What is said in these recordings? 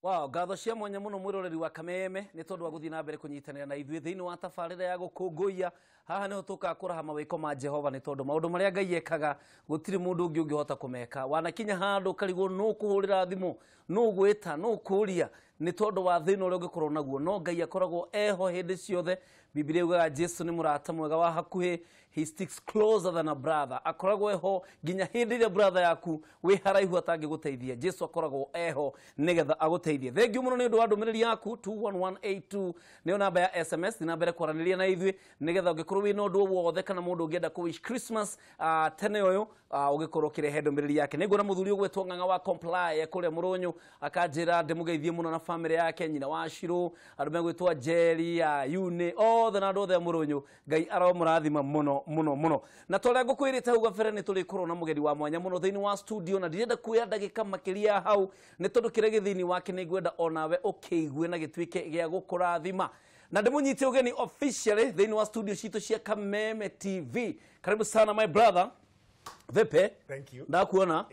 Wow, ngatho cia mwanya muno mwiroreri wa Kameme nĩ tondũ wa gũthiĩ na mbere kũnyitanĩra na ithuĩ thĩinĩ wa tabarĩra ya gũkũngũiya. Haha nĩho tũkaga kũraha mawĩko ma Jehova nĩ tondũ maũndũ marĩa Ngai ekaga gũtirĩ mũndũ ũngĩ ũngĩhota kũmeka. Wanakinya handũ ũkarigwo nũ kũhũrĩra thimũ, nũ gwĩta, nũ kũria nĩ tondũ wa thĩna ũrĩa ũngĩkorwo naguo, no Ngai akoragwo eho hĩndĩ ciothe. Biblia yugaga Jesu nĩ mũrata mwega wa hakuhĩ, he sticks closer than a brother. Akoragwo eho nginya hĩndĩ ĩrĩa brother yaku wĩ haraihu atangĩgũteithia. Jesu akoragwo eho nĩgetha agũteithie. Thank you mũno nĩ ũndũ wa ndũmĩrĩri yaku 21182 nĩyo namba ya SMS. Na mbere kwaranĩria na ithuĩ nĩgetha ũngĩkorwo wĩna ũndũ o wothe kana mũndũ ũngĩenda kũ wish Christmas tene ũyũ, ũgĩkorwo ũkĩrehe ndũmĩrĩri yake. Nĩnguona mũthuri ũgwĩtwo Ng'ang'a wa Comply kũrĩa Mũrũnyũ akanjĩra ndĩmũgeithie mũno na family yake, nyina wa Shiro, andũ megwĩtwo Njeri ya Yune, othe na andũ othe a Mũrũnyũ. Ngai aromũrathima mũno mũno mũno. Na ta ũrĩa ngũkwĩrĩte hau gabere, nĩ tũrĩkorwo na mũgeni wa mwanya mũno thĩinĩ wa studio, na ndirenda kuoya ndagĩka makĩria hau nĩ tondũ kĩrĩa gĩ thĩinĩ wake nĩ ngwenda onawe ũkĩigue na gĩtuĩke gĩa gũkũrathima. Na ndĩmũnyite ũgeni officially thĩinĩ wa studio citũ cia Kameme TV. Karibu sana, my brother. Vipi? Thank you. Ndakuona.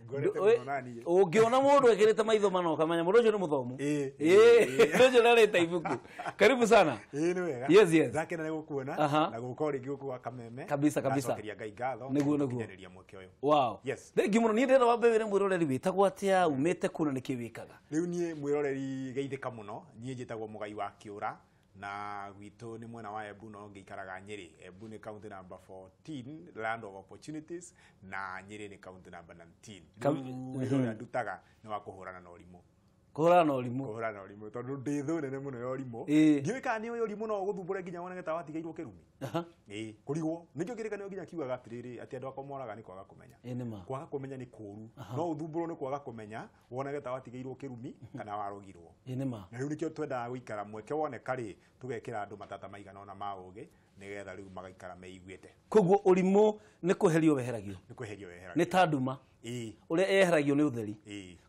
Ngorete mũno na niĩ. Ũngĩona mũndũ ekĩrĩte maitho mana ũkamenya mũndũ ũcio nĩ mũthomu. Mũndũ ũcio nĩarĩte ibuku. Karibu sana. Nĩ wega. Yes. Ndakena nĩ gũkuona na gũka o rĩngĩ gũkũ gwa Kameme. Kabisa, kabisa. Ndacokeria Ngai ngatho. Nĩguo. Gũkinyanĩria mweke ũyũ. Wow. Yes. Thank you mũno. Niĩ ndĩrenda wambe wĩre mwĩroreri wĩtagwo atĩa, umĩte kũ na nĩkĩ wĩkaga. Rĩu niĩ mwĩroreri geithĩka mũno, niĩ njĩtagwo Mũgai wa Kĩũra na gwitũ nĩ mwena wa Embu no ngĩikaraga Nyĩrĩ. Embu nĩ county number 14, land of opportunities, na Nyĩrĩ nĩ county number 19. Rĩu wĩra ũrĩa ndutaga nĩ wa kũhũrana na ũrimũ. Kũhũrana na ũrimũ. Kũhũrana na ũrimũ tondũ ndĩ thũ nene mũno ya ũrimũ. Ndiũĩ kana nĩ ũĩ ũrimũ no ũgũthumbũre nginya wonage ta watigĩirwo kĩrumi. Kũrigwo. Nĩkĩo kĩrĩkanĩro nginya kiugaga atĩrĩrĩ, atĩ andũ akwa moraga nĩ kwaga kũmenya. Nĩ ma. Kwaga kũmenya nĩ kũũru. No ũthumbũrwo nĩ kwaga kũmenya, wonage ta watigĩirwo kĩrumi kana warogirwo. Nĩ ma. Na rĩu nĩkĩo twendaga gũikara mweke woneka rĩ, tũgekĩra andũ matata maigana ũna ma ũgĩ nĩgetha rĩu magaikara meiguĩte. Koguo ũrimũ nĩ kweherio weheragio. Nĩ kweherio weheragio. Nĩ ta nduma. Ũrĩa yeheragio nĩ ũtheri.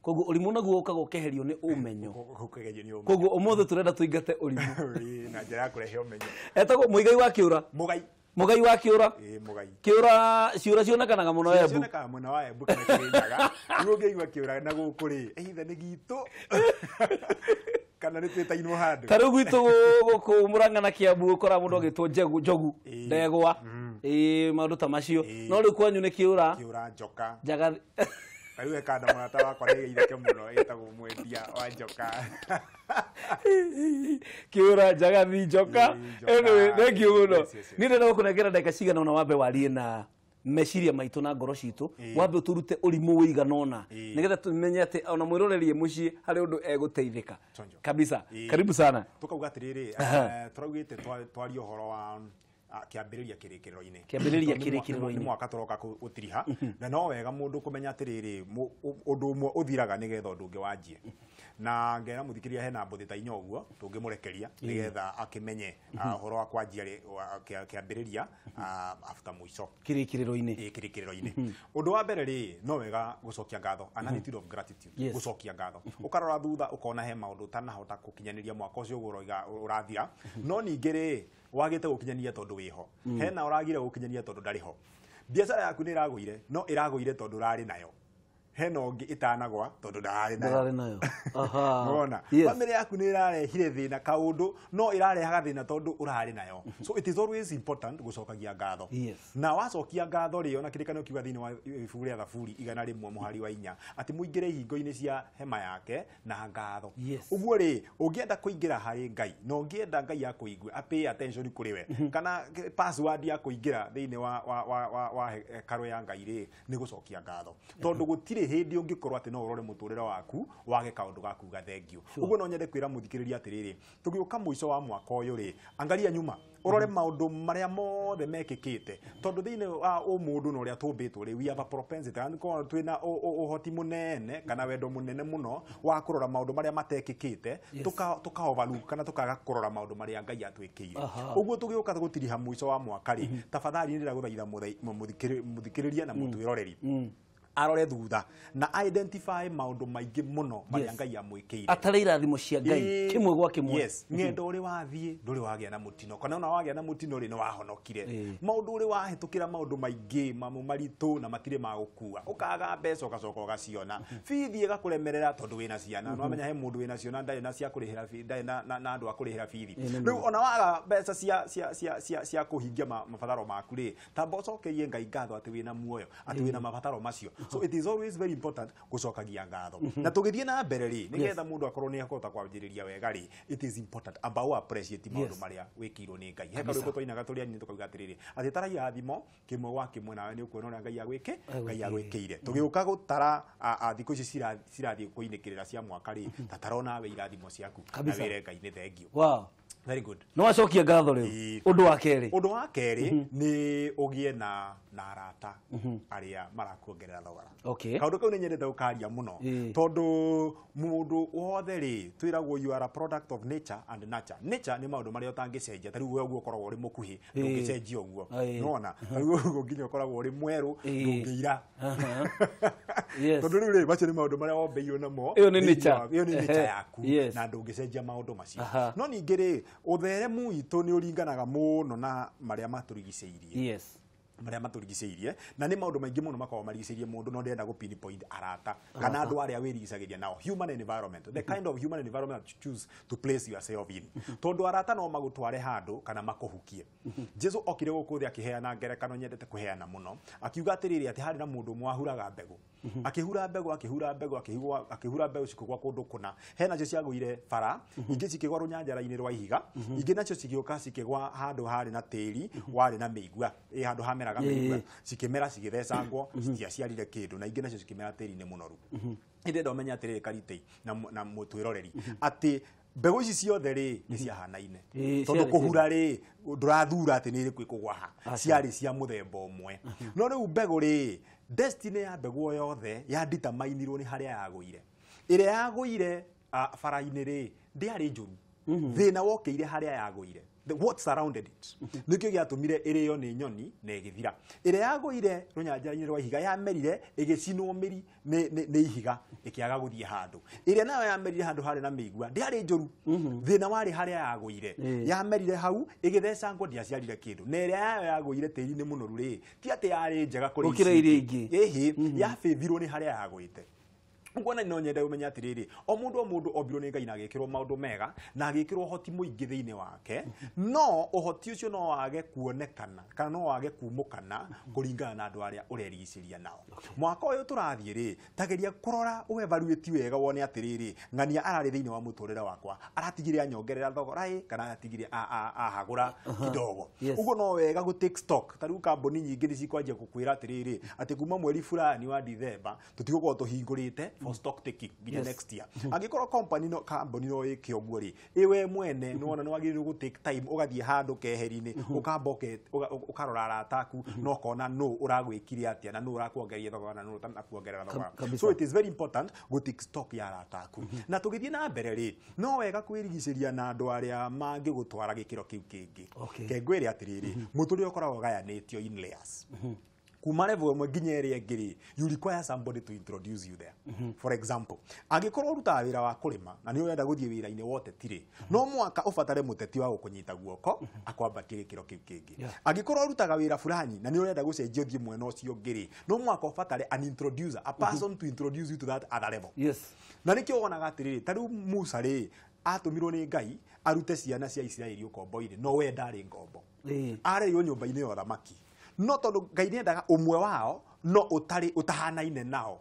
Koguo ũrimũ naguo ũkaga ũkeherio nĩ ũmenyo. Ũkeherio nĩ ũmenyo. Koguo ũmũthĩ tũrenda tũingate ũrimũ. Na njĩra ya kũrehe ũmenyo. Etagwo Mũigai wa Kĩũra. Mũgai. Mũgai wa Kĩũra. Mũgai. Kĩũra, ciũra cionekanaga mũno Ciũra Embu. Cionekaga mwena wa Embu kana Kĩrĩnyaga. Rĩu ũngĩigua kĩũra na gũkũ rĩ, either nĩ gitũ kana nĩ twĩtainwo handũ. Ta rĩu gwitũ gũkũ Mũrang'a na Kĩambu ũkoraga mũndũ agĩtwo Njegu, Njogu, Ndegwa. Maũndũ ta macio. No rĩu kwanyu nĩ kĩũra. Kĩũra, njoka. Njaga. Ta rĩu hekanda mũrata wakwa nĩ geithĩke mũno, ĩtagwo Mwendia wa Njoka. Kĩũra, njagathi, njoka. Njoka. Anyway, thank you mũno. Yes. Niĩ ndĩrenda gũkũnengera ndagĩka cigana ũna wambe warie na meciria maitũ na ngoro citũ, wambe ũtũrute ũrimũ ũigana ũna nĩgetha tũmenye atĩ ona mwĩroreri e mũciĩ harĩ ũndũ egũteithĩka. Chonjo. Kabisa. Karibu sana. Tũkauga atĩrĩrĩ, tũraugĩte twarie ũhoro wa kĩambĩrĩria kĩrĩkĩrĩro-inĩ. Kĩambĩrĩria Tondũ kĩrĩkĩrĩro-inĩ. nĩ mwaka tũroka gũtiriha, na no wega mũndũ kũmenya atĩrĩrĩ, ũndũ ũmwe ũthiraga nĩgetha ũndũ ũngĩ wanjie. Na ngera mũthikĩrĩria hena mbũthĩ ta inya ũguo tũngĩmũrekeria nĩgetha akĩmenye, ũhoro wa kwanjia rĩ, wa kĩambĩrĩria, after mũico. Kĩrĩkĩrĩro-inĩ. Kĩrĩkĩrĩro-inĩ. Ũndũ wa mbere rĩ, no wega gũcokia ngatho, an attitude of gratitude. Gũcokia ngatho. Ũkarora thutha ũkona he maũndũ ũtanahota gũkinyanĩria mwaka ũcio ũguo ũroiga ũrathira. No ningĩ rĩ, wagĩte gũkinyanĩria tondũ wĩho. Hena ũragire gũkinyanĩria tondũ ndarĩ ho. Biacara yaku nĩ ĩragũire, no ĩragũire tondũ ũrarĩ nayo. Hena ũngĩ ĩtanagwa tondũ ndararĩ nayo. Ndararĩ nayo. Wona? Family yaku nĩ ĩrarehire thĩna kaũndũ, no ĩrarehaga thĩna tondũ ũrarĩ nayo. So it is always important gũcokagia ngatho. Na wacokia ngatho rĩ, ona kĩrĩkanĩro kiuga thĩinĩ wa ibuku rĩa Thaburi igana rĩmwe mũhari wa inya, atĩ mũingĩre ihingo-inĩ cia hema yake na ngatho. Ũguo rĩ, ũngĩenda kũingĩra harĩ Ngai, na ũngĩenda Ngai akũigue, a pay attention kũrĩ we, kana password ya kũingĩra thĩinĩ wa hekarũ ya Ngai rĩ, nĩ gũcokia ngatho. Tondũ gũtirĩ hĩndĩ ũngĩkorwo atĩ no ũrore mũtũrĩre waku wage kaũndũ ga kuga thank you. Ũguo no nyende kwĩra mũthikĩrĩria atĩrĩrĩ, tũgĩũka mũico wa mwaka ũyũ rĩ, angalia nyuma, ũrore maũndũ marĩa mothe mekĩkĩte, tondũ thĩinĩ wa ũmũndũ na ũrĩa tũmbĩtwo rĩ, we have a propensity, kana nĩkorwo twĩna ũhoti mũnene kana wendo mũnene mũno wa kũrora maũndũ marĩa matekĩkĩte, tũka overlook kana tũkaga kũrora maũndũ marĩa Ngai atwĩkĩire. Ũguo tũgĩũka gũtiriha mũico wa mwaka rĩ, tafadhali nĩ ndĩragũthaitha mũthikĩrĩria na mũtwĩroreri. arore thutha na identify maũndũ maingĩ mũno marĩa Ngai amwĩkĩire. Atare irathimo cia Ngai kĩmwe gwa kĩmwe. Yes, ng'endo ũrĩ wathiĩ ndũrĩ wagĩa na mũtino, kana ona wagĩa na mũtino rĩ nĩ wahonokire. Maũndũ ũrĩ wahĩtũkĩra maũndũ maingĩ mamwe maritũ na matirĩ magũkua, ũkaga mbeca ũgacoka ũgaciona, bithi ĩgakũremerera tondũ wĩna ciana. No amenya he mũndũ wĩna ciana ndarĩ na cia kũrĩhĩra bithi, ndarĩ na andũ a kũrĩhĩra bithi. Rĩu ona waga mbeca cia kũhingia mabataro maku rĩ, tamba ũcokerie Ngai ngatho atĩ wĩna muoyo, atĩ wĩna mabataro macio. So it is always very important gũcokagia ngatho. Na tũgĩthiĩ na mbere rĩ, nĩgetha mũndũ akorwo nĩ akũhota kwanjĩrĩria wega rĩ, it is important amba ũ appreciate maũndũ marĩa wĩkĩirwo nĩ Ngai. He karwĩmbo twainaga tũrĩ anini tũkauga atĩrĩrĩ, atĩ tara irathimo kĩmwe gwa kĩmwe nawe nĩ ũkuona ũrĩa Ngai agwĩkĩire. Tũgĩũka gũtara thikũ ici cirathiĩ kũinĩkĩrĩra cia mwaka rĩ, ta tara onawe irathimo ciaku na wĩre Ngai nĩ thengio. Wow. Very good. No wacokia ngatho rĩu. Ũndũ wa kerĩ. Ũndũ wa kerĩ nĩ ũgĩe na arata arĩa marakuongerera thogora. Okay. Kaũndũ kau nĩ nyendete gũkaria mũno tondũ mũndũ wothe rĩ twĩragwo you are a product of nature and nurture. Nature nĩ maũndũ marĩa ũtangĩcenjia, ta rĩu we ũguo ũkoragwo ũrĩ mũkuhĩ ndũngĩcenjia ũguo. Nĩwona? Ta rĩu ũguo nginya ũkoragwo ũrĩ mwerũ ndũngĩira. Tondũ rĩu rĩ macio nĩ maũndũ marĩa wombĩirwo namo. Ĩyo nĩ nature. Ĩyo nĩ nature yaku na ndũngĩcenjia maũndũ macio. No ningĩ rĩ ũtheremu witũ nĩ ũringanaga mũno na marĩa matũrigicĩirie. Yes. Marĩa matũrigicĩirie na nĩ maũndũ maingĩ mũno makoragwo marigicĩirie mũndũ, no ndĩrenda gũ pinpoint arata kana andũ arĩa wĩrigicagĩria nao. Human environment, the kind of human environment that you choose to place yourself in. Tondũ arata no magũtware handũ kana makũhukie. Jesu okire gũkũ thĩ akĩheana ngerekano nyendete kũheana mũno, akiuga atĩrĩrĩ atĩ harĩ na mũndũ ũmwe wahuraga mbegũ. Akĩhura mbegũ akĩhura mbegũ akĩhura mbegũ cikĩgwa kũndũ kũna. He nacio ciagũire bara, ingĩ cikĩgwa rũnyanjara-inĩ rwa ihiga, ingĩ nacio cigĩũka cikĩgwa handũ harĩ na tĩri warĩ na mĩigua, handũ hameraga mĩigua, cikĩmera cigĩthecangwo, citiaciarire kĩndũ, na ingĩ nacio cikĩmera tĩri-inĩ mũnoru. Ndĩrenda ũmenye atĩrĩrĩ Karitei na mũtwĩroreri atĩ mbegũ ici ciothe rĩ nĩ ciahanaine, tondũ kũhura rĩ ndũrathura atĩ nĩ ĩrĩkũ ĩkũgwa ha, ciarĩ cia mũthemba ũmwe. No rĩu mbegũ rĩ, destiny ya mbegũ yothe ya determinirwo nĩ harĩa yagũire. Ĩrĩa yagũire bara-inĩ rĩ ndĩarĩ njũru, thĩna wokĩire harĩa yagũire. What surrounded it nĩkĩo gĩatũmire ĩrĩo nĩ nyoni na ĩgĩthira. Ĩrĩa yagũire rũnyanjara-inĩ rwa ihiga yamerire ĩgĩcinwo mĩri nĩ ihiga ĩkĩaga gũthiĩ handũ. Ĩrĩa nayo yamerire handũ harĩ na mĩigua ndĩarĩ njũru, thĩna warĩ harĩa yagũire. Yamerire hau ĩgĩthecangwo ndĩaciarire kĩndũ. Na ĩrĩa yayo yagũire tĩri-inĩ mũnoru rĩ, ti atĩ yarĩ njega kũrĩ ici ingĩ, ĩhĩ yabĩthirwo nĩ harĩa yagũĩte. Nguona no nyende ũmenye atĩrĩrĩ, o mũndũ ombirwo nĩ Ngai na agĩkĩrwo maũndũ mega na agĩkĩrwo ũhoti mũingĩ thĩinĩ wake, no ũhoti ũcio no wage kuonekana kana no wage kumũkana kũringana na andũ arĩa ũrerigicĩria nao. Mwaka ũyũ tũrathiĩ rĩ, tageria kũrora ũevaluate wega wone atĩrĩrĩ, ng'ania ararĩ thĩinĩ wa mũtũrĩre wakwa, aratigire anyongerera thogora ĩ kana aratigire ahagũra kidogo. Ũguo no wega gũ take stock. Ta rĩu kambuni nyingĩ nĩ cikwanjia gũkwĩra atĩrĩrĩ, atĩ kuma mweri fulani wa Dithemba tũtigũkorwo tũhingũrĩte for stock taking nginya next year. Angĩkorwo company no kambuni no ĩke ũguo rĩ, ĩwe mwene nĩ wona nĩ wagĩrĩirwo gũ take time ũgathiĩ handũ keheri-inĩ, ũkamba ũkarora arata aku na ũkona nũ ũragwĩkire atĩa na nũ ũrakuongereria thogora na nũ ũtanakuongerera thogora. So it is very important gũ take stock ya arata aku. Na tũgĩthiĩ na mbere rĩ, no wega kwĩrigicĩria na andũ arĩa mangĩgũtwara gĩkĩro kĩu kĩngĩ. Ke ngwĩre atĩrĩrĩ, mũtũrĩre ũkoragwo ũgayanĩtio in layers. Kuma level ĩmwe nginya ĩrĩa ĩngĩ rĩ, you require somebody to introduce you there. For example, angĩkorwo ũrutaga wĩra wa kũrĩma na nĩ ũrenda gũthiĩ wĩra-inĩ wa ũteti rĩ, no mũhaka ũbatare mũteti wa gũkũnyita guoko akwambatie gĩkĩro kĩu kĩngĩ. Angĩkorwo ũrutaga wĩra fulani na nĩ ũrenda gũcenjia ũthiĩ mwena ũcio ũngĩ rĩ, no mũhaka ũbatare an introducer, a person to introduce you to that other level. Yes. Na nĩkĩo wonaga atĩrĩrĩ, ta rĩu Musa rĩ, atũmirwo nĩ Ngai arute ciana cia Isiraeli ũkombo-inĩ, no we ndarĩ ngombo. Arerirwo nyũmba-inĩ ya ũthamaki. No tondũ Ngai nĩendaga ũmwe wao no ũtarĩ ũtahanaine nao,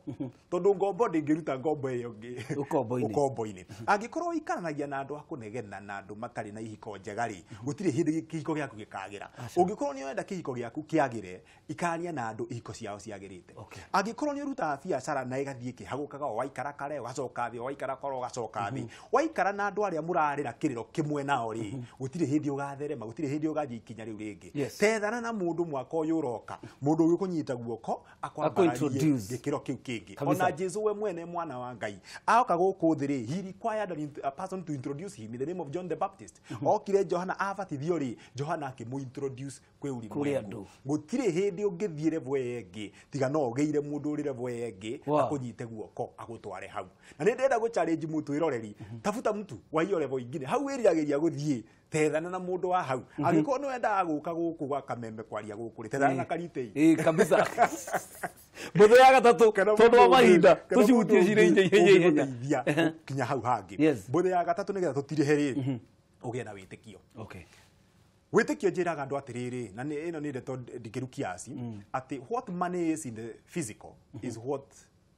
tondũ ngombo ndĩngĩruta ngombo ĩyo ĩngĩ ũkombo-inĩ. Angĩkorwo ũikaranagia na andũ a kũnegena na andũ matarĩ na ihiko njega rĩ, gũtirĩ hĩndĩ kĩhiko gĩaku gĩkagĩra. Ũngĩkorwo nĩ ũrenda kĩhiko gĩaku kĩagĩre, ikarania na andũ ihiko ciao ciagĩrĩte. Angĩkorwo nĩ ũrutaga biacara na ĩgathiĩ ĩkĩhagũkaga, o waikara kare ũgacoka thĩ, o waikara koro ũgacoka thĩ, waikara na andũ arĩa mũrarĩra kĩrĩro kĩmwe nao rĩ, gũtirĩ hĩndĩ ũgatherema, gũtirĩ hĩndĩ ũgathiĩ ikinya rĩu rĩngĩ. Tethana na mũndũ mwaka ũyũ ũroka, mũndũ ũgĩkũnyita guoko akwambararie gĩkĩro kĩu kĩngĩ. Ona Jesu we mwene mwana wa Ngai aoka gũkũ thĩ rĩ, he required a person to introduce him in the name of John the Baptist. Okire Johana abatithio rĩ, Johana akĩmũ-introduce kwĩ ulimwengu. Gũtirĩ hĩndĩ ũngĩthiĩ level ĩyo ĩngĩ tiga no ũgĩire mũndũ ũrĩ level ĩyo ĩngĩ akũnyite guoko agũtware hau. Na nĩ ndĩrenda gũ challenge mũtwĩroreri, tafuta mtu wa hiyo level ingine hau wĩriragĩria gũthiĩ, tethana na mũndũ wa hau. Angĩkorwo nĩ wendaga gũka gũkũ gwa Kameme kwaria gũkũ rĩ, tethana na Karitei. Kabisa. Mbũthũ ya gatatũ tondũ wa mahinda tũcihutie cirĩ ihenya kinya hau hangĩ. Mbũthũ ya gatatũ nĩgetha tũtirĩhe rĩ, ũgĩe na wĩtĩkio. Wĩtĩkio njĩraga andũ atĩrĩrĩ, na ĩno nĩ ndeto ndikĩru kiasi, atĩ what money is in the physical is what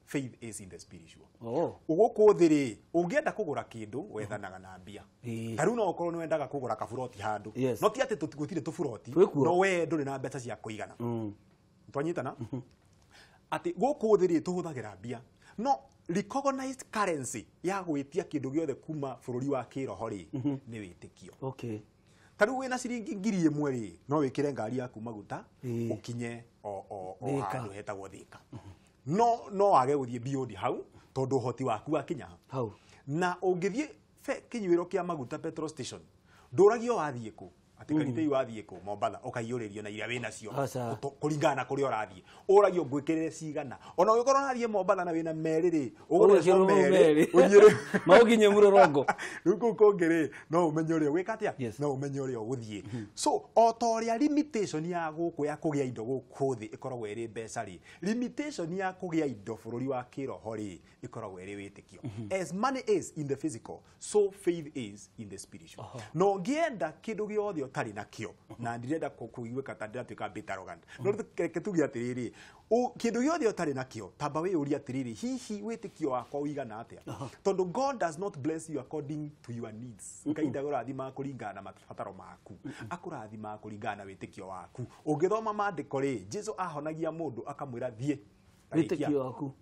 faith is in the spiritual. Gũkũ thĩ rĩ, ũngĩenda kũgũra kĩndũ wethanaga na mbia. Ta rĩu no ũkorwo nĩ wendaga kũgũra kaburoti handũ, no ti atĩ gũtirĩ tũburoti, no we ndũrĩ na mbeca cia kũigana. Twanyitana atĩ gũkũ thĩ rĩ tũhũthagĩra mbia, no recognized currency ya gwĩtia kĩndũ gĩothe kuma bũrũri wa kĩroho rĩ nĩ wĩtĩkio. Ta rĩu wĩna ciringi 1000 rĩ, no wĩkĩre ngari yaku maguta ũkinye o handũ hetagwo Thika. No wage gũthiĩ beyond hau tondũ ũhoti waku wakinya hau. Na ũngĩthiĩ kĩnyuĩro kĩa maguta petrol station, ndũragio wathiĩ kũ, atĩ Karitei wathiĩ kũ Mombatha, ũkaiyũrĩrio na iria wĩnacio kũringana na kũrĩa ũrathiĩ. Ũragio ngwĩkĩrĩre cigana. Ona ũngĩkorwo ũrathiĩ Mombatha na wĩna merĩ rĩ, ũgũre merĩ ũthiĩ ma ũkinye mũrorongo. Rĩu kũu kũngĩ rĩ, no ũmenye ũrĩa ũgwĩka atĩa, no ũmenye ũrĩa ũgũthiĩ. So o ta ũrĩa limitation ya gũkũ ya kũgĩa indo gũkũ thĩ ĩkoragwo ĩrĩ mbeca rĩ, limitation ya kũgĩa indo bũrũri wa kĩroho rĩ ĩkoragwo ĩrĩ wĩtĩkio. As money is in the physical, so faith is in the spiritual. Na ũngĩenda kĩndũ gĩothe ũtarĩ nakĩo, na ndirenda kũiguĩka ta ndĩratuĩka bit arrogant, no reke tuge atĩrĩrĩ, kĩndũ gĩothe ũtarĩ nakĩo, tamba wĩyũrie atĩrĩrĩ, hihi wĩtĩkio wakwa ũigana atĩa? Tondũ God does not bless you according to your needs. Ngai ndagũrathimaga kũringana na mabataro maku, akũrathimaga kũringana na wĩtĩkio waku. Ũngĩthoma maandĩko rĩ, Jesu ahonagia mũndũ akamwĩra thiĩ, wĩtĩkio waku,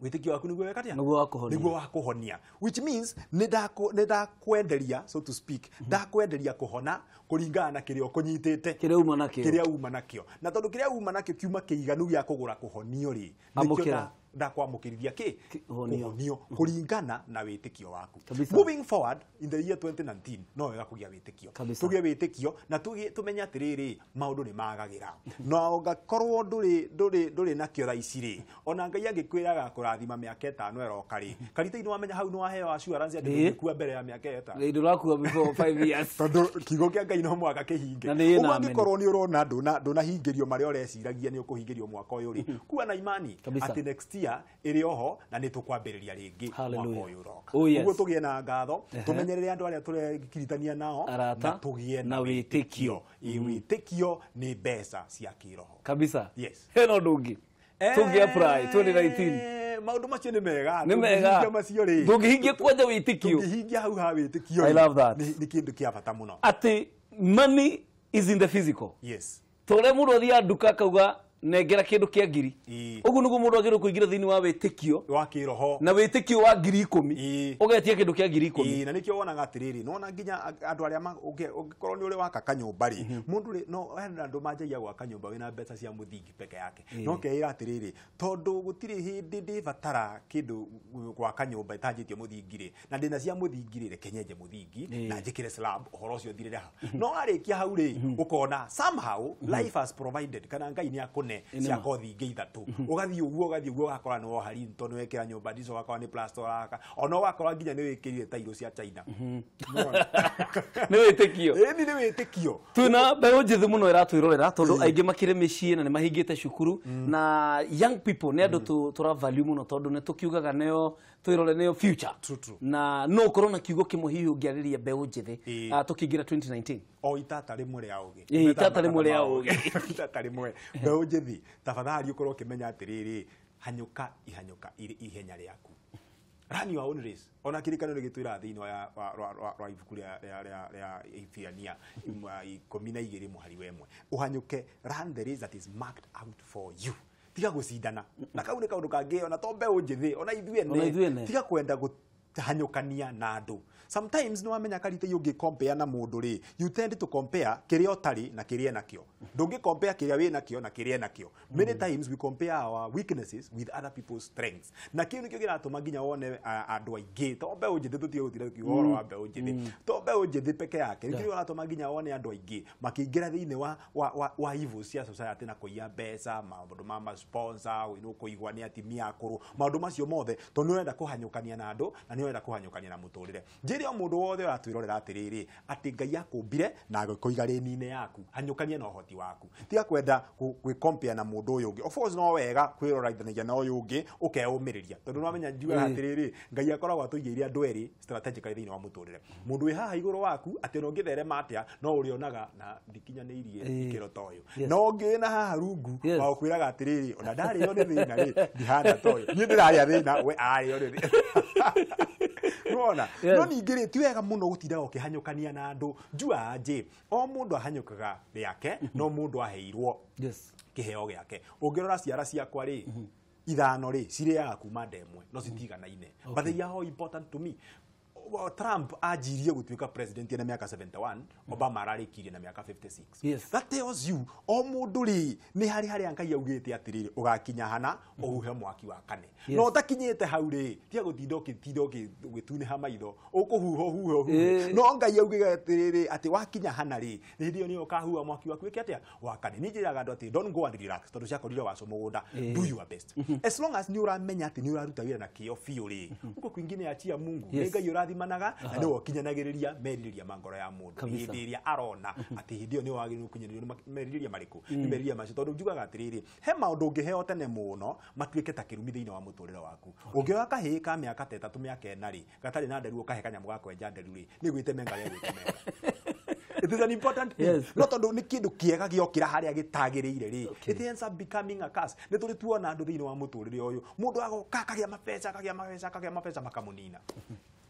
wĩtĩkio waku nĩguo weka atĩa? Nĩguo wa kũhonia. Which means nĩ ndakwenderia, so to speak, ndakwenderia kũhona kũringana na kĩrĩa ũkũnyitĩte, kĩrĩa uma nakĩo. Na tondũ kĩrĩa uma nakĩo kiuma kĩiganu gĩa kũgũra kũhonio rĩ, nĩkĩo ndakwamũkĩrithia kĩ kũhonio kũringana na wĩtĩkio waku. Moving forward in the year 2019, no wega kũgĩa wĩtĩkio. Tũgĩe wĩtĩkio na tũmenye atĩrĩrĩ, maũndũ nĩ magagĩra. Na ũgakorwo ndũrĩ nakĩo thaa ici rĩ, ona Ngai angĩkwĩraga kũrathima mĩaka 5 ĩroka rĩ, Karitei nĩ wamenya hau nĩ waheo assurance atĩ ndũngĩkua mbere ya mĩaka 5. Ndũrakua before 5 years. Tondũ kiugo kĩa Ngai no mũhaka kĩhinge. Ũguo angĩkorwo nĩ ũrona ndũnahingĩrio marĩa ũreciragia nĩ ũkũhingĩrio mwaka ũyũ rĩ, kua na imani atĩ next year ĩrĩ oho na nĩ tũkwambĩrĩria rĩngĩ mwaka ũyũ ũroka. Ũguo tũgĩe na ngatho, tũmenyerere andũ arĩa tũrekiritania nao, na tũgĩe na wĩtĩkio. Wĩtĩkio nĩ mbeca cia kĩroho. Kabisa. Yes. Hena ũndũ ũngĩ tũngĩ apply 2019? Maũndũ macio nĩ mega. Nĩ mega. Macio rĩ, ndũngĩhingia kwanja wĩtĩkio. Ndũngĩhingia hau ha wĩtĩkio. I love that. Nĩ kĩndũ kĩa bata mũno. Atĩ money is in the physical. Yes. Ta ũrĩa mũndũ athiaga nduka akauga nengera kĩndũ kĩa 1000. Ũguo nĩguo mũndũ agĩrĩirwo kũingĩra thĩinĩ wa wĩtĩkio wa kĩroho na wĩtĩkio wa 10,000, ũgetia kĩndũ kĩa 10,000. Na nĩkĩo wonaga atĩrĩrĩ, nona nginya andũ arĩa ũngĩkorwo nĩ ũrĩ waka kanyũmba rĩ, mũndũ rĩ, no hena andũ manjagia gwaka nyũmba wĩna mbeca cia mũthingi peke yake, no keĩra atĩrĩrĩ, tondũ gũtirĩ hĩndĩ ndĩbatara kĩndũ gwaka nyũmba ĩtanjĩtie mũthingi rĩ, na ndĩna cia mũthingi rĩ, reke nyenje mũthingi na njĩkĩre slab, ũhoro ũcio ũthirĩre hau. No warĩkia hau rĩ, ũkona somehow life has provided, kana Ngai nĩ akũne cia kothi ingĩ 3. Ũgathiĩ ũguo ũgakora nĩ woha rinto, nĩ wekĩra nyũmba ndico, ũgakora nĩ plaster ũraka, ona ũgakora nginya nĩ wĩkĩrire tairo cia China. Nĩ wĩtĩkio. Ĩni nĩ wĩtĩkio. Twĩna mbeũ njĩthĩ mũno ĩratwĩrorera tondũ aingĩ makĩrĩ mĩciĩ na nĩ mahingĩte cukuru, na young people nĩ andũ tũra value mũno tondũ nĩ tũkiugaga nĩo twĩrore nĩo future. Na no ũkorwo na kiugo kĩmwe hihi ũngĩarĩria mbeũ njĩthĩ tũkĩingĩra 2019. O itata rĩmwe rĩa ũgĩ. Itata rĩmwe rĩa ũgĩ. Itata rĩmwe. Mbeũ njĩthĩ, tafadhali ũkorwo ũkĩmenya atĩrĩrĩ, hanyũka ihanyũka ihenya rĩaku. Run your own race. Ona kĩrĩkanĩro nĩ gĩtwĩraga thĩinĩ wa ibuku rĩa Ibirania 12 mũhari wa 1, ũhanyũke, run the race that is marked out for you. Tiga gũcindana. Na kau nĩ kaũndũ kangĩ ona to mbeũ njĩthĩ, ona ithuĩ ene. Tiga kwenda Kwĩhanyũkania na andũ. Sometimes nĩ wamenya karita ũngĩ compare na mũndũ rĩ, you tend to compare kĩrĩa ũtarĩ na kĩrĩa enakĩo. Ndũngĩ compare kĩrĩa wĩ nakĩo na kĩrĩa enakĩo. Many times we compare our weaknesses with other people's strengths, na kĩu nĩkĩo kĩratũma nginya wone andũ aingĩ, to mbeũ njĩthĩ, tũtige gũtinda tũkiuga ũhoro wa mbeũ njĩthĩ, to mbeũ njĩthĩ peke yake, nĩkĩo kĩratũma nginya wone andũ aingĩ makĩingĩra thĩinĩ wa evil cia society na kũiya mbeca, maũndũ ma sponsor, kũigwa nĩ atimia akũrũ, maũndũ macio mothe, tondũ nĩ ũrenda kũhanyũkania na andũ na nĩ ũrenda kũhanyũkania na mũtũrĩre. Njĩre o mũndũ wothe ũratwĩrorera atĩrĩrĩ, atĩ Ngai akũmbire na agĩkũiga rĩni-inĩ yaku, hanyũkania na ũhoti waku, tiga kwenda gwĩ compare na mũndũ ũyũ ũngĩ. Of course no wega kwĩrorithanagia na ũyũ ũngĩ ũkeũmĩrĩria, tondũ nĩ wamenya njugaga atĩrĩrĩ, Ngai akoragwo atũigĩire andũ erĩ strategically thĩinĩ wa mũtũrĩre, mũndũ wĩ haha igũrũ waku atĩ ona ũngĩtherema atĩa no ũrĩonaga na ndikinyanĩirie ikĩro ta ũyũ, no ũngĩ wĩna haha rungu wa gũkwĩraga atĩrĩrĩ, ona ndarĩo nĩ thĩna rĩ, ndihana ta ũyũ, niĩ ndĩrarĩa thĩna, we ararĩo nĩ thĩna. Nĩwona? No ningĩ rĩ, ti wega mũno gũtindaga ũkĩhanyũkania na andũ. Njua nje o mũndũ ahanyũkaga rĩake, no mũndũ aheirwo kĩheo gĩake. Ũngĩrora ciara ciakwa rĩ, ithano rĩ, cirĩaga kuma ndemwe, no citiganaine, but they are all important to me. Trump anjirie gũtuĩka president na mĩaka 71, Obama ararĩkirie na mĩaka 56. That tells you o mũndũ rĩ, nĩ harĩ harĩa Ngai augĩte atĩrĩrĩ, ũgakinya hana ũhuhe mwaki wa kane. No ũtakinyĩte hau rĩ, tiga gũtinda ũgĩtinda ũgĩtunĩha maitho, ũkũhuha ũhuhe ũhuhe. No Ngai augĩte atĩrĩrĩ, atĩ wakinya hana rĩ, hĩndĩ ĩyo nĩyo ũkahuha mwaki waku wĩke atĩa? Wa kane. Niĩ njĩraga andũ atĩ don't go and relax, tondũ ciakorire waco mũgũnda. Do your best. As long as nĩ ũramenya atĩ nĩ ũraruta wĩra na kĩo biũ rĩ, huko kwingine achia Mungu. Nĩ Ngai ũrathimanaga na nĩwe ũkinyanagĩrĩria merirĩria ma ngoro ya mũndũ hĩndĩ ĩrĩa arona atĩ hĩndĩ ĩyo nĩwe wagĩrĩirwo gũkinyanĩrio nĩ merirĩria marĩkũ, nĩ merirĩria macio. Tondũ njugaga atĩrĩrĩ, he maũndũ ũngĩheo tene mũno matuĩke ta kĩrumi thĩinĩ wa mũtũrĩre waku. Ũngĩoya kahĩĩ ka mĩaka ta ĩtatũ mĩaka ĩna rĩ, gatarĩ na nderu, ũkahe kanyamũ ga kwenja nderu rĩ, nĩ gwĩtemenga gegwĩtemenga. It is an important thing. No tondũ nĩ kĩndũ kĩega gĩokĩra harĩa gĩtagĩrĩire rĩ, it ends up becoming a curse. Nĩ tũrĩ tuona andũ thĩinĩ wa mũtũrĩre ũyũ, mũndũ agoka akagĩa mabeca, akagĩa mabeca, akagĩa mabeca, makamũnina.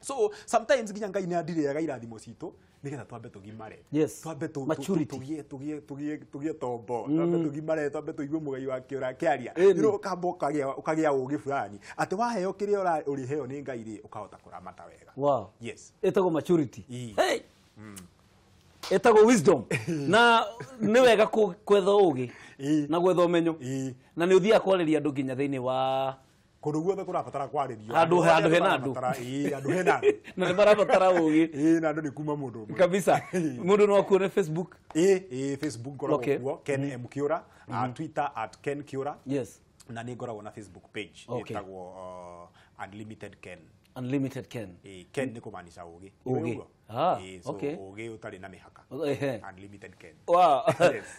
So sometimes nginya Ngai nĩ andirĩaga irathimo citũ nĩgetha twambe tũgimare, twambe tũgĩe tombo, twambe tũgimare, twambe tũigue mũgai wa kĩũra kĩaria, ũkamba ũkagĩa ũgĩ fulani atĩ waheo kĩrĩa ũrĩheo nĩ Ngai rĩ, ũkahota kũramata wega. Wow. Yes. Ĩtagwo maturity. Hey. Ĩtagwo wisdom. Na nĩ wega kwetha ũgĩ na gwetha ũmenyo, na nĩ ũthiaga kwarĩria andũ nginya thĩinĩ wa kũndũ guothe kũrabatara kwarĩrio, handũ hena andũ, andũ hena andũ na nĩ marabatara ũgĩ, na andũ nĩ kuma mũndũ ũmwe kabisa. Mũndũ no akuone Facebook, Facebook ngoragwo kuo Ken M Kiura, Twitter at Ken Kiura. Yes. Na nĩ ngoragwo na Facebook page ĩtagwo Unlimited Ken. Unlimited Ken. Ken nĩ kũmaanisha ũgĩ. Ũgĩ. So ũgĩ ũtarĩ na mĩhaka. Unlimited Ken. Wow.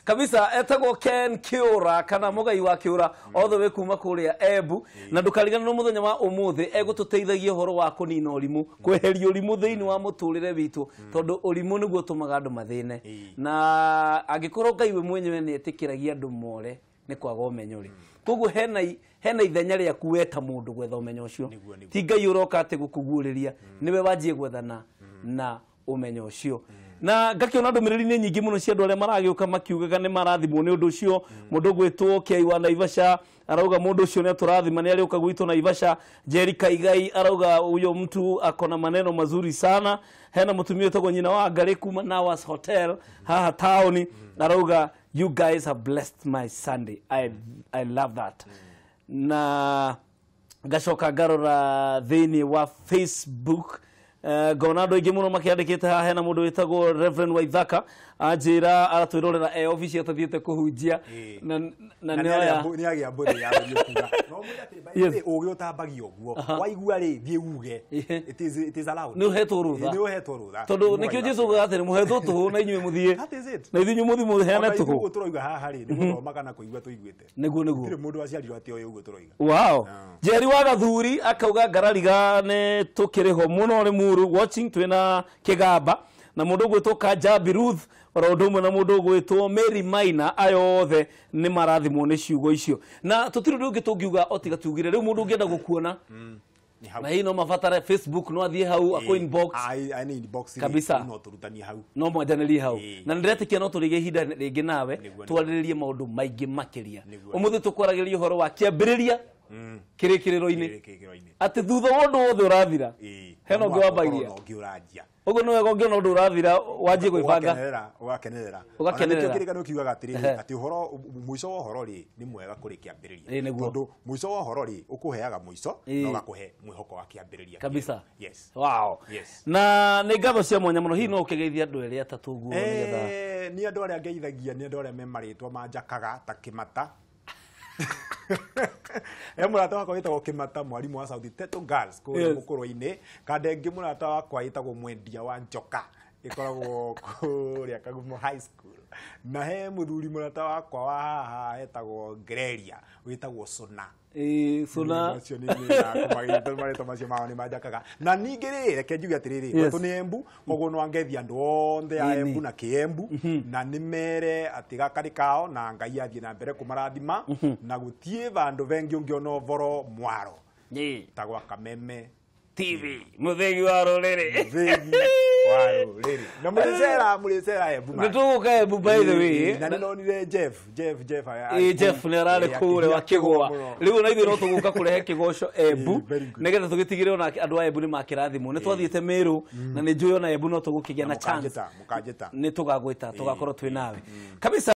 Kabisa etagwo Ken Kiura kana mũgai wa Kiura all the way kuma kũrĩa Embu, na ndũkariganĩrwo mũthenya wa ũmũthĩ egũtũteithagia ũhoro wa kũnina ũrimũ, kweheria ũrimũ thĩinĩ wa mũtũrĩre witũ, tondũ ũrimũ nĩguo ũtũmaga andũ mathĩne, na angĩkorwo Ngai we mwenyewe nĩ etĩkĩragia andũ more nĩ kwaga ũmenyo rĩ, koguo hena ithenya rĩaku we ta mũndũ gwetha ũmenyo ũcio. Ti Ngai ũroka atĩ gũkũguũrĩria, nĩwe wanjie gwethana na ũmenyo ũcio. Na ngakĩona ndũmĩrĩri nĩ nyingĩ mũno cia andũ arĩa maragĩũka makiugaga nĩ marathimwo nĩ ũndũ ũcio. Mũndũ ũgwĩtwo Kĩai wa Naivasha arauga mũndũ ũcio nĩ atũrathima, nĩ arĩũka gwitũ Naivasha. Jerry Kaigai arauga huyo mtu akona maneno mazuri sana. Hena mũtumia ũtagwo nyina wa Ngarĩ kuma Nawas Hotel haha taũni, arauga you guys have blessed my Sunday. I love that. Na ngacoka ngarora thĩinĩ wa Facebook, ngona andũ aingĩ mũno makĩandĩkĩte haha. Hena mũndũ wĩtagwo Reverend Waithaka anjĩra aratwĩrorera e obici atathiĩte kũhunjia, na nĩ agĩa mbũthĩ ya kuga. No mwĩre atĩ ũgĩ ũtambagio ũguo, waigua rĩ, thiĩ uge. It is allowed. Nĩ ũhetwo rũtha. Nĩ ũhetwo rũtha. Tondũ nĩkĩo Jesũ augaga atĩrĩ, mũhetwo tũhũ na inyuĩ mũthiĩ. That is it. Na ithuĩ mũthiĩ mũheane tũhũ. Ũguo tũroiga haha rĩ, nĩ gũthoma kana kũigua tũiguĩte. Nĩguo nĩguo. Gũtirĩ mũndũ waciarirwo atĩ oĩ ũguo tũroiga. Wow. Njeri wa Gathuri akauga ngarariga nĩ tũkĩrĩ ho mũno Limuru watching twĩna Kĩgamba, na mũndũ ũgwĩtwo Kanjambi Ruth oro ũndũ ũmwe na mũndũ ũgwĩtwo Mary Maina, aya othe nĩ marathimwo nĩ ciugo icio. Na tũtirĩ ũndũ ũngĩ tũngiuga o tiga tugire rĩu mũndũ ũngĩenda gũkuona na hii no mabatare Facebook, no athiĩ hau akũ inbox. Ai inbox kabisa, no tũrutanie hau, no mwanjanĩrie hau. Na nĩndĩretĩkia no tũrĩgie ihinda rĩngĩ nawe twarĩrĩrie maũndũ maingĩ makĩria. Ũmũthĩ tũkwaragĩria ũhoro wa kĩambĩrĩria Kĩrĩkĩrĩro-inĩ. Atĩ thutha wa ũndũ wothe ũrathira, hena ũngĩ wambagia. Ũguo nĩ wega ũngĩona ũndũ ũrathira wanjie gwĩbanga. Ũgakenerera. Ũgakenerera. Kĩrĩkanĩro kiugaga atĩrĩrĩ, atĩ ũhoro mũico wa ũhoro rĩ nĩ mwega kũrĩ kĩambĩrĩria. Tondũ mũico wa ũhoro rĩ ũkũheaga mũico na ũgakũhe mwĩhoko wa kĩambĩrĩria. Kabisa. Yes. Wow. Yes. Na nĩ ngatho cia mwanya mũno, hihi no ũkĩgeithia andũ erĩ atatũ ũguo nĩgetha. Nĩ andũ arĩa ngeithagia nĩ andũ arĩa me marĩtwa manjakaga ta Kĩmata. He mũrata wakwa wĩtagwo Kĩmata, mwarimũ wa South Teto Girls kũrĩa Mũkũrwe-inĩ. Kandengĩ mũrata wakwa wĩtagwo Mwendia wa Njoka, ĩkoragwo kũrĩa Kagumo High School. Na he mũthuri mũrata wakwa wa haha etagwo Greria, wĩtagwo Suna. Suna. Macio nĩ marĩtwa macio mao nĩ manjakaga. Na ningĩ rĩ, reke njuge atĩrĩrĩ, gwitũ nĩ Embu, koguo no angethia andũ othe a Embu na Kĩembu, na nĩ mere atĩ gaka nĩ kao na Ngai athiĩ na mbere kũmarathima, na gũtiĩ vandũ vengi ũngĩona ũboro mwaro ta gwa Kameme TV, mũthĩgi wa rũrĩrĩ. Mũthĩgi wa rũrĩrĩ. Na mũrĩcera Embu. Nĩ tũgũka Embu by the way. Na nĩ nonire Jeff. Jeff nĩ ararĩ kũrĩa wa Kĩgũa. Rĩu ona ithuĩ no tũgũka kũrehe kĩgoco Embu nĩgetha tũgĩtigĩrĩre ona andũ a Embu nĩ makĩrathimwo. Nĩ twathiĩte Meru na nĩ njũĩ ona Embu no tũgũkĩgĩa na chance. Mũkanjĩta. Nĩ tũgagwĩta, tũgakorwo twĩ nawe. Kabisa.